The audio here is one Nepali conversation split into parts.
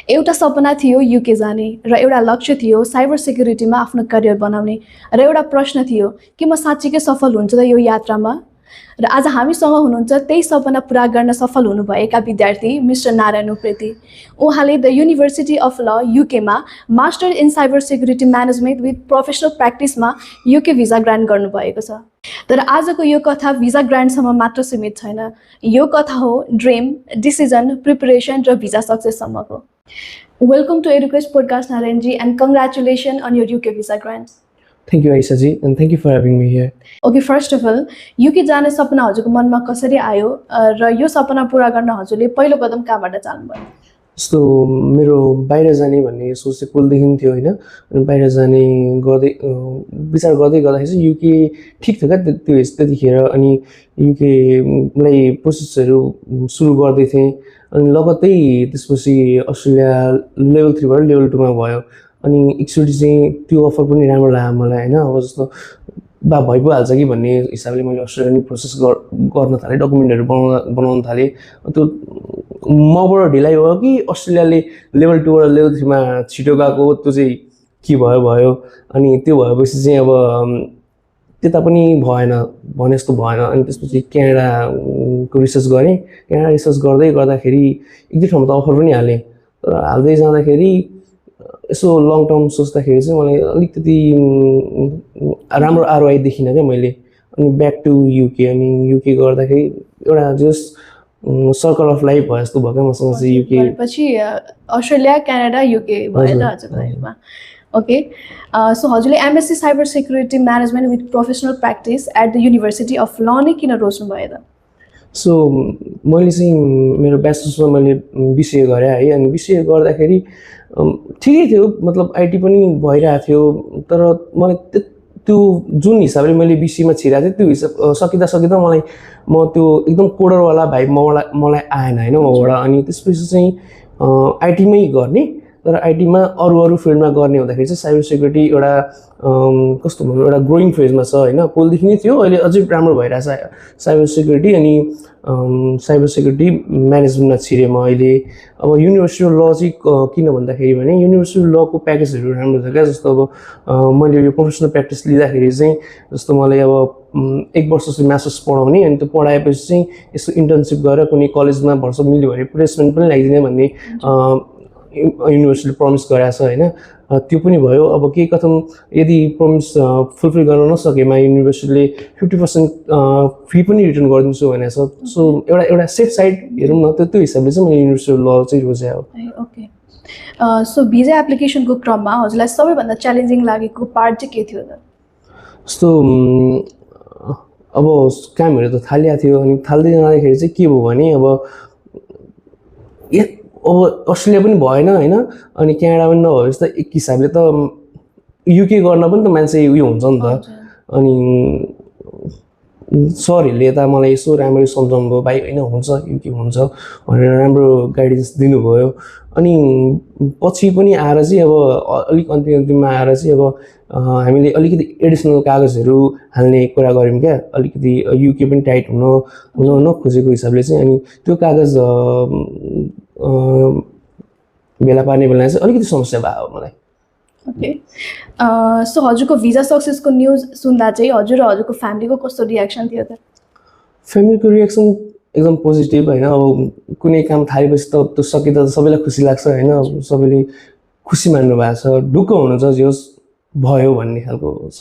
एउटा सपना थियो युके जाने र एउटा लक्ष्य थियो साइबर सिक्युरिटीमा आफ्नो करियर बनाउने र एउटा प्रश्न थियो कि म साँच्चीकै सफल हुन्छु त यो यात्रामा। र आज हामीसँग हुनुहुन्छ त्यही सपना पुरा गर्न सफल हुनुभएका विद्यार्थी मिस्टर नारायण उप्रेती। उहाँले द युनिभर्सिटी अफ ल युकेमा master in cyber security management with professional प्र्याक्टिसमा युके भिजा ग्रान्ट गर्नुभएको छ। तर आजको यो कथा भिजा ग्रान्टसम्म मात्र सीमित छैन, यो कथा हो ड्रिम, डिसिजन, प्रिपरेसन र भिजा सक्सेससम्मको। Welcome to Educast podcast Narayanji and congratulation on your UK visa grant. Thank you, Aisha ji, and thank you for having me here. Okay, first of all UK जाने सपना हजुरको मनमा कसरी आयो र यो सपना पुरा गर्न हजुरले पहिलो कदम कहाँबाट चाल्नुभयो? जस्तो मेरो बाहिर जाने भन्ने सोच चाहिँ पहिलेदेखि थियो होइन। अनि बाहिर जाने गर्दै विचार गर्दै गर्दाखेरि चाहिँ युके ठिक थियो क्या त्यतिखेर। अनि युकेलाई प्रोसेसहरू सुरु गर्दै थिएँ। अनि लगत्तै त्यसपछि अस्ट्रेलिया लेभल 3बाट लेभल 2मा भयो। अनि एकचोटि चाहिँ त्यो अफर पनि राम्रो लाग्यो मलाई होइन। अब जस्तो भइ पो हाल्छ कि भन्ने हिसाबले मैले अस्ट्रेलियन प्रोसेस गर्न थालेँ, डकुमेन्टहरू बनाउन थालेँ। त्यो मबाट ढिलाइ हो कि अस्ट्रेलियाले लेभल 2बाट लेभल 3मा छिटो गएको त्यो चाहिँ के भयो। अनि त्यो भएपछि चाहिँ अब त्यता पनि भएन, भने जस्तो भएन। अनि त्यसपछि क्यानाडाको रिसर्च गरेँ। क्यानाडा रिसर्च गर्दाखेरि एक दुई ठाउँमा त अफर पनि हालेँ। तर हाल्दै जाँदाखेरि यसो लङ टर्म सोच्दाखेरि चाहिँ मलाई अलिकति राम्रो आरओआई देखिनँ क्या मैले। अनि ब्याक टु युके। अनि युके गर्दाखेरि एउटा जस्ट सर्कल अफ लाइफ भयो जस्तो भयो क्या मसँग चाहिँ युके। पछि अस्ट्रेलिया, क्यानाडा, युके भयो त हजुरको लाइफमा। ओके, सो हजुरले MSc cyber security management with professional practice at the university of Law नै किन रोज्नुभयो त? सो मैले चाहिँ मेरो ब्याचलर्समा मैले बिसिए गरेँ है। अनि बिसिए गर्दाखेरि ठिकै थियो, मतलब आइटी पनि भइरहेको थियो। तर मलाई त्यो जुन हिसाबले मैले बिसिएमा छिरेको थिएँ त्यो हिसाब सकिँदा म त्यो एकदम कोडरवाला भाइब मलाई आएन होइन मबाट। अनि त्यसपछि चाहिँ आइटीमै गर्ने, तर आइटीमा अरू फिल्डमा गर्ने हुँदाखेरि चाहिँ साइबर सिक्युरिटी एउटा कस्तो भनौँ एउटा ग्रोइङ फेजमा छ होइन। पहिलेदेखि नै थियो, अहिले अझै राम्रो भइरहेछ साइबर सिक्युरिटी। अनि साइबर सिक्युरिटी म्यानेजमेन्टमा छिरेँ म अहिले। अब युनिभर्सिटी अफ ल चाहिँ किन भन्दाखेरि भने युनिभर्सिटी अफ लको प्याकेजहरू राम्रो छ क्या। जस्तो अब मैले यो प्रोफेसनल प्र्याक्टिस लिँदाखेरि चाहिँ जस्तो मलाई अब 1 वर्ष चाहिँ मास्टर्स पढाउने। अनि त्यो पढाएपछि चाहिँ यसो इन्टर्नसिप गरेर कुनै कलेजमा भर्छ मिल्यो भने प्लेसमेन्ट पनि लगाइदिने भन्ने युनिभर्सिटीले प्रमिस गरेको छ होइन। त्यो पनि भयो। अब केही कथम यदि प्रमिस फुलफिल गर्न नसकेमा युनिभर्सिटीले 50% फी पनि रिटर्न गरिदिन्छु भनेको छ। सो एउटा सेफ साइड हेरौँ न, त्यो हिसाबले चाहिँ मैले युनिभर्सिटी अफ ल चाहिँ रोजेँ हो। ओके, सो भिजा एप्लिकेसनको क्रममा हजुरलाई सबैभन्दा च्यालेन्जिङ लागेको पार्ट चाहिँ के थियो त? जस्तो अब कामहरू त थालिएको थियो। अनि थाल्दै जाँदाखेरि चाहिँ के भयो भने अब अस्ट्रेलिया पनि भएन होइन। अनि क्यानाडा पनि नभएपछि त एक हिसाबले त युके गर्न पनि त मान्छे उयो हुन्छ नि त। अनि सरहरूले त मलाई यसो राम्ररी सम्झाउनु भयो, भाइ होइन हुन्छ युके हुन्छ भनेर राम्रो गाइडेन्स दिनुभयो। अनि पछि पनि आएर चाहिँ अब अलिक अन्तिममा आएर चाहिँ अब हामीले अलिकति एडिसनल कागजहरू हाल्ने कुरा गऱ्यौँ क्या। अलिकति युके पनि टाइट हुन नखोजेको हिसाबले चाहिँ। अनि त्यो कागज भेला पार्ने बेला चाहिँ अलिकति समस्या भयो मलाई। ओके, सो हजुरको भिजा सक्सेसको न्युज सुन्दा चाहिँ हजुर र हजुरको फ्यामिलीको कस्तो रियाक्सन थियो त? फ्यामिलीको रियाक्सन एकदम पोजिटिभ होइन। अब कुनै काम थालेपछि त त्यो सकिँदा त सबैलाई खुसी लाग्छ होइन। सबैले खुसी मान्नु भएको छ, ढुक्क हुनुहुन्छ जे होस् भयो भन्ने खालको छ।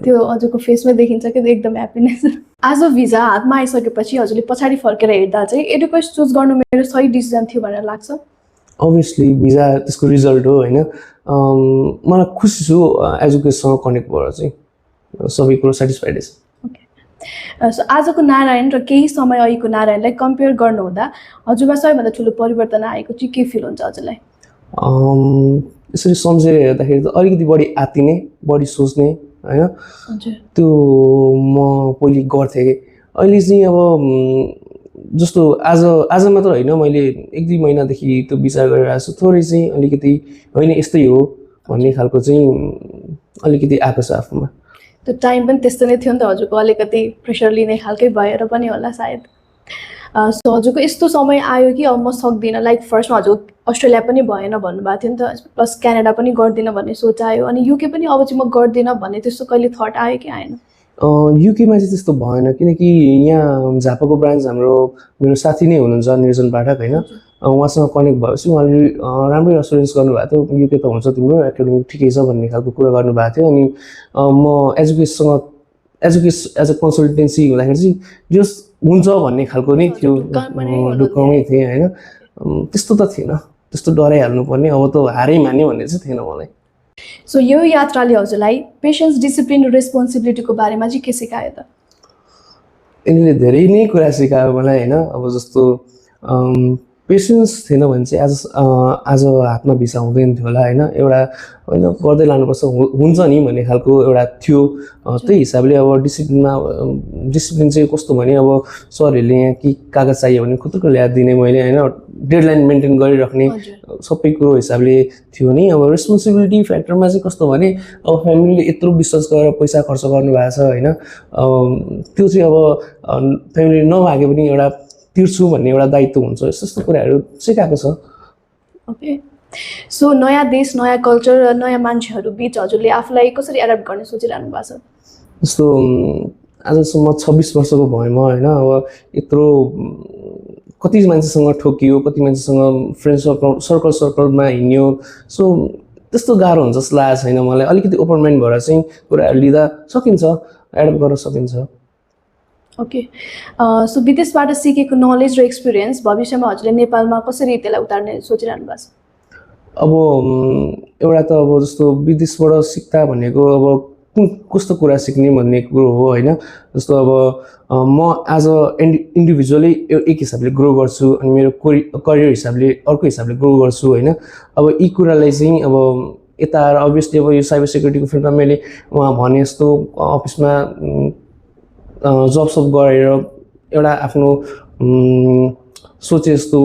त्यो हजुरको फेसमा देखिन्छ कि एकदम ह्याप्पिनेस। आज भिजा हातमा आइसकेपछि हजुरले पछाडि फर्केर हेर्दा चाहिँ एडुकेस्ट चुज गर्नु मेरो सही डिसिजन थियो भनेर लाग्छ? अभियसली भिजा त्यसको रिजल्ट हो होइन। मलाई खुसी छु एजुकेसनसँग कनेक्ट भएर चाहिँ सबै कुरो सेटिस्फाइड छ। ओके, सो आजको नारायण र केही समय अघिको नारायणलाई कम्पेयर गर्नुहुँदा हजुरमा सबैभन्दा ठुलो परिवर्तन आएको चाहिँ के फिल हुन्छ हजुरलाई? यसरी सम्झेर हेर्दाखेरि त अलिकति बढी आत्तिने, बढी सोच्ने होइन। त्यो म पहिले गर्थेँ। अहिले चाहिँ अब जस्तो आज मात्र होइन, मैले 1-2 महिनादेखि त्यो विचार गरिरहेको छु। थोरै चाहिँ अलिकति होइन यस्तै हो भन्ने खालको चाहिँ अलिकति आएको छ आफूमा। त्यो टाइम पनि त्यस्तो नै थियो नि त हजुरको, अलिकति प्रेसर लिने खालकै भएर पनि होला सायद। सो हजुरको यस्तो समय आयो कि अब म सक्दिनँ, लाइक फर्स्टमा हजुर अस्ट्रेलिया पनि भएन भन्नुभएको थियो नि त, प्लस क्यानाडा पनि गर्दिनँ भन्ने सोच आयो, अनि युके पनि अब चाहिँ म गर्दिनँ भन्ने त्यस्तो कहिले थट आयो कि आएन? युकेमा चाहिँ त्यस्तो भएन, किनकि यहाँ झापाको ब्रान्च हाम्रो मेरो साथी नै हुनुहुन्छ निर्जन पाठक होइन, उहाँसँग कनेक्ट भएपछि उहाँले राम्रै असुरेन्स गर्नुभएको थियो, युके त हुन्छ तिम्रो एकाडेमिक ठिकै छ भन्ने खालको कुरा गर्नुभएको थियो। अनि म एज अ कन्सल्टेन्सी हुँदाखेरि चाहिँ जस हुन्छ भन्ने खालको नै थियो, ढुक्कमै थिएँ होइन। त्यस्तो त थिएन, त्यस्तो डराइहाल्नु पर्ने अब त हारै मान्यो भन्ने चाहिँ थिएन मलाई। सो यो यात्राले हजुरलाई पेसेन्स, डिसिप्लिन र रेस्पोन्सिबिलिटीको बारेमा चाहिँ के सिकायो त? यिनीहरूले धेरै नै कुरा सिकायो मलाई होइन। अब जस्तो पेसेन्स थिएन भने चाहिँ आज हातमा भिसा हुँदैन थियो होला होइन, एउटा होइन गर्दै लानुपर्छ हुन्छ नि भन्ने खालको एउटा थियो। त्यही हिसाबले अब डिसिप्लिन चाहिँ कस्तो भने अब सरहरूले यहाँ के कागज चाहियो भने खुत्रुक ल्याएर दिने मैले होइन, डेडलाइन मेन्टेन गरिराख्ने सबै कुरो हिसाबले थियो नि। अब रेस्पोन्सिबिलिटी फ्याक्टरमा चाहिँ कस्तो भने अब फ्यामिलीले यत्रो विश्वास गरेर पैसा खर्च गर्नुभएको छ होइन, त्यो चाहिँ अब फ्यामिलीले नमागे पनि एउटा तिर्छु भन्ने एउटा दायित्व हुन्छ, यस्तो कुराहरू सिकाएको छ। ओके, सो नयाँ देश, नयाँ कल्चर र नयाँ मान्छेहरू बिच हजुरले आफूलाई कसरी एडप्ट गर्ने सोचिरहनु भएको छ? जस्तो आजसम्म 26 वर्षको भएँ म होइन, अब यत्रो कति मान्छेसँग ठोकियो, कति मान्छेसँग फ्रेन्ड सर्कलमा हिँड्यो, सो त्यस्तो गाह्रो हुन्छ जस्तो लागेको छैन मलाई। अलिकति ओपन माइन्ड भएर चाहिँ कुराहरू लिँदा सकिन्छ, एडप्ट गर्न सकिन्छ। ओके, सो विदेशबाट सिकेको नलेज र एक्सपिरियन्स भविष्यमा हजुरले नेपालमा कसरी त्यसलाई उतार्ने सोचिरहनु भएको छ? अब एउटा त अब जस्तो विदेशबाट सिक्दा भनेको अब कस्तो कुरा सिक्ने भन्ने कुरो हो होइन। जस्तो अब म एज अ इन्डिभिजुअली एक हिसाबले ग्रो गर्छु अनि मेरो करियर हिसाबले अर्को हिसाबले ग्रो गर्छु होइन। अब यी कुरालाई चाहिँ अब यता आएर अभियसली अब यो साइबर सेक्युरिटीको फिल्डमा मैले उहाँ भने जस्तो अफिसमा जब गरेर एउटा आफ्नो सोचे जस्तो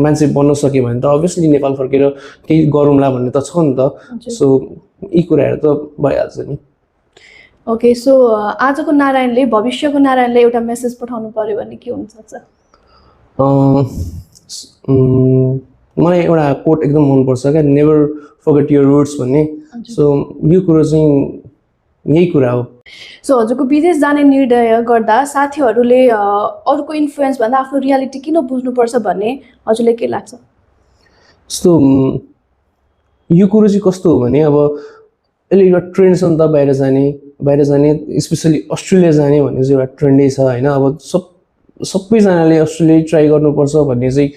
मान्छे बन्न सक्यो भने त अभियसली नेपाल फर्केर केही गरौँला भन्ने त छ नि त। सो यी कुराहरू त भइहाल्छ नि। ओके, सो आजको नारायणले भविष्यको नारायणले एउटा मेसेज पठाउनु पर्यो भने के हुनसक्छ? मलाई एउटा कोट एकदम मनपर्छ क्या, नेभर फर्गेट योर रुट्स भन्ने। सो यो कुरो चाहिँ यही कुरा हो। सो हजुरको विदेश जाने निर्णय गर्दा साथीहरूले अरूको इन्फ्लुएन्स भन्दा आफ्नो रियालिटी किन बुझ्नुपर्छ भन्ने हजुरले के लाग्छ? जस्तो यो कुरो चाहिँ कस्तो हो भने अब यसले एउटा ट्रेन्ड छ नि त, बाहिर जाने स्पेसली अस्ट्रेलिया जाने भन्ने चाहिँ एउटा ट्रेन्डै छ होइन। अब सबैजनाले अस्ट्रेलिया ट्राई गर्नुपर्छ भन्ने चाहिँ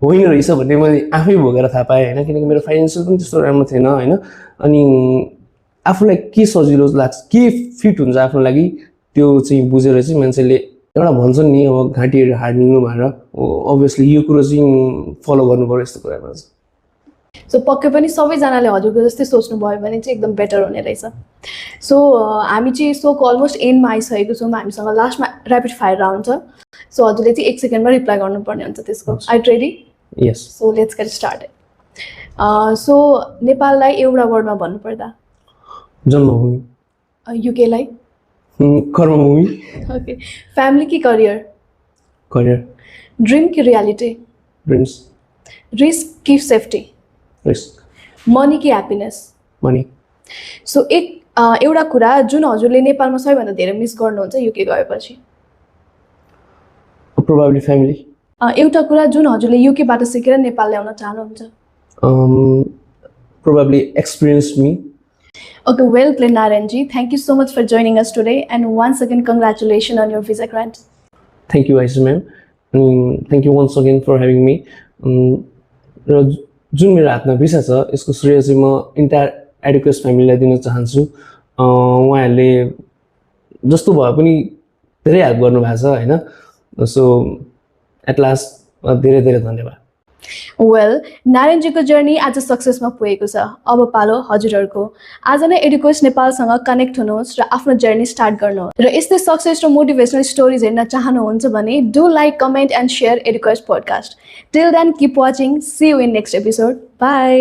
होइन रहेछ भन्ने मैले आफै भोगेर थाहा पाएँ होइन, किनकि मेरो फाइनेन्सियल पनि त्यस्तो राम्रो थिएन होइन। अनि आफूलाई के सजिलो लाग्छ, के फिट हुन्छ आफ्नो लागि, त्यो चाहिँ बुझेर चाहिँ मान्छेले एउटा भन्छन् नि अब घाँटीहरू हार्दिनु भनेर, अभियसली यो कुरो चाहिँ फलो गर्नु पर्यो यस्तो कुरामा चाहिँ। सो पक्कै पनि सबैजनाले हजुरको जस्तै सोच्नुभयो भने चाहिँ एकदम बेटर हुने रहेछ। सो हामी चाहिँ सोको अलमोस्ट एन्डमा आइसकेको छौँ, हामीसँग लास्टमा ऱ्यापिड फायर राउन्ड छ। सो हजुरले चाहिँ 1 सेकेन्डमा रिप्लाई गर्नुपर्ने हुन्छ त्यसको। Are you ready? Yes. So let's get started. So नेपाललाई एउटा वर्डमा भन्नुपर्दा? जन्मभूमि। युकेलाई? कर्मभूमि। ओके, फ्यामिली कि करियर? करियर। ड्रिम कि रियालिटी? ड्रिम्स। रिस्क कि सेफ्टी? रिस्क। मनी कि ह्याप्पिनेस? मनी। सो एउटा कुरा जुन हजुरले नेपालमा सबैभन्दा धेरै मिस गर्नुहुन्छ युके गएपछि? Probably family. एउटा कुरा जुन हजुरले युकेबाट सिकेर नेपाल ल्याउन चाहनुहुन्छ? Probably experience me. Okay, well played, Narayanji. Thank you so much for joining us today, and once again, congratulations on your visa grant. Thank you, Aisha ma'am. Thank you once again for having me. र जुन मेरो हातमा भिसा छ यसको श्रेय चाहिँ म इन्टायर एडुकेस फ्यामिलीलाई दिन चाहन्छु। उहाँहरूले जस्तो भए पनि धेरै हेल्प गर्नुभएको छ होइन। सो एट लास्ट धेरै धेरै धन्यवाद। वेल, नारायणजीको जर्नी आज सक्सेसमा पुगेको छ। अब पालो हजुरहरूको। आज नै एडुकेस नेपालसँग कनेक्ट हुनुहोस् र आफ्नो जर्नी स्टार्ट गर्नुहोस्। र यस्तै सक्सेस र मोटिभेसनल स्टोरिज हेर्न चाहनुहुन्छ भने do like, comment and share Educase podcast. Till then, keep watching. See you in next episode. By.